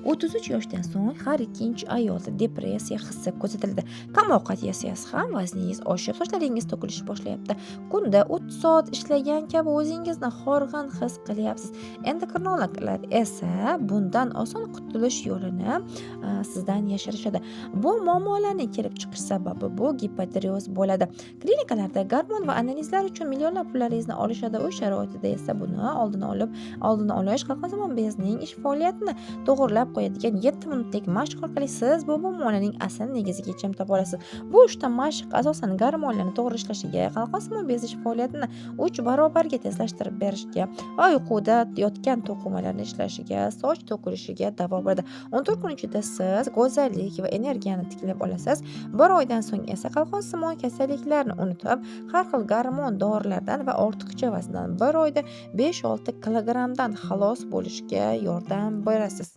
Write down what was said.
33 yoshdan so'ng har ikkinchi ayolda depressiya hissi kuzatiladi. Kam ovqat yesangiz ham vazningiz oshib, sochlaringiz to'kilishi boshlayapti. Kunda 30 soat ishlagan kabi o'zingizni horg'in his qilyapsiz. Endokrinologlar esa bundan oson qutulish yo'lini sizdan yashirishadi. Bu muammolarning kelib chiqish sababi bu gipotireoz bo'ladi. Klinikalarda gormon va analizlar uchun millionlab pullaringizni olishadi. Uy sharoitida esa buni oldini olish, qalqonsimon bezning ish faoliyatini to'g'irlab qo'yadigan 7 minutlik mashq orqali siz bu muammolarning asl negiziga yechim topa olasiz. Bu uchta mashq asosan gormonlarni to'g'ri ishlashiga, qalqonsimon bez ish faoliyatini 3 barobarga tezlashtirib berishga va uyquda yotgan to'qimalarni ishlashiga, soch to'kilishiga davo bo'ladi. 14 kun ichida siz go'zallik va energiyani tiklab olasiz. Bir oydan so'ng esa qalqonsimon kasalliklarni unutib, har xil gormon dorilardan va ortiqcha vazndan bir oyda 5-6 kilogrammdan xalos bo'lishga yordam berasiz.